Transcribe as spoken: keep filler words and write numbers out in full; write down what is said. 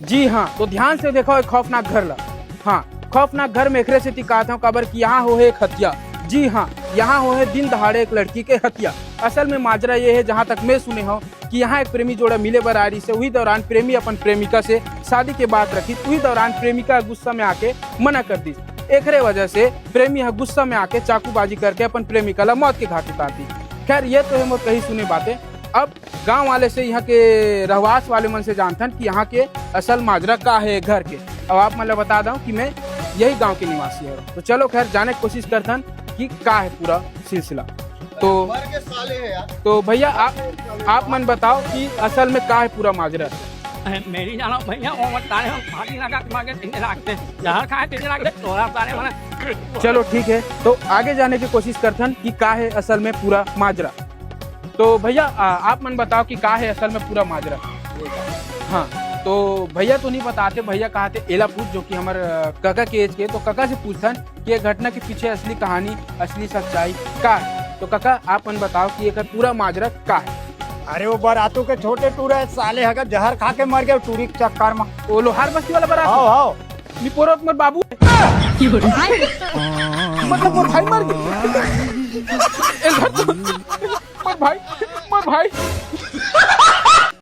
जी हाँ, तो ध्यान से देखो एक खौफनाक घर ला। हाँ, खौफनाक घर में एकरे सेती कहत हंव, काबर कि यहाँ होहे एक हत्या। जी हाँ, यहाँ होहे दिन दहाड़े एक लड़की के हत्या। असल में माजरा ये हे, जहाँ तक मैं सुने हंव कि यहाँ एक प्रेमी जोड़ा मिले बर आय रहिस हे, उही दौरान प्रेमी अपन प्रेमिका से शादी के बात रखिस, उही दौरान प्रेमिका गुस्सा में आके मना कर दिस। एकरे वजह से प्रेमी ह गुस्सा में आके चाकूबाजी करके अपन प्रेमिका ला मौत के घाट उतार दिस। खैर, ये तो हे मोर कही सुने बातें। अब गांव वाले से, यहाँ के रहवास वाले मन से जानथन कि यहाँ के असल माजरा का हे घर के। अब आप मन ला बता दंव कि मैं यही गांव के निवासी हूँ। तो चलो खैर, जाने के कोशिश करथन कि का हे पूरा सिलसिला। तो मर के साले हे यार। तो भैया, आप आप मन बताओ कि असल में का हे पूरा माजरा। मेरी जानो भैया, वो मत तारे हम फांसी लगा के मांगे तीन लाख दे, जहर खाए तीन लाख दे, तोरा सारे मना। चलो ठीक हे, तो आगे जाने के कोशिश करथन कि का हे असल में पूरा माजरा। तो भैया, आ, आप मन बताओ कि का हे असल में पूरा माजरा। हाँ, तो भैया तो नहीं बताते, भैया कहते एला पूछ, जो कि हमर, अ, कका के एज के, तो कका से पूछथन कि ये घटना के पीछे असली कहानी, असली सच्चाई का हे। तो कका, आप मन बताओ कि एकर पूरा माजरा का हे। अरे वो बरातू के छोटे टूरा हे, साले हगा जहर खा के मर गया टूरी के चक्कर में। वो लोहार बस्ती वाला बरातू? हाव, हाव। निपोरत मर बाबू। मतलब मोर भाई मर गया। ए घर तो, मोर भाई, मोर भाई,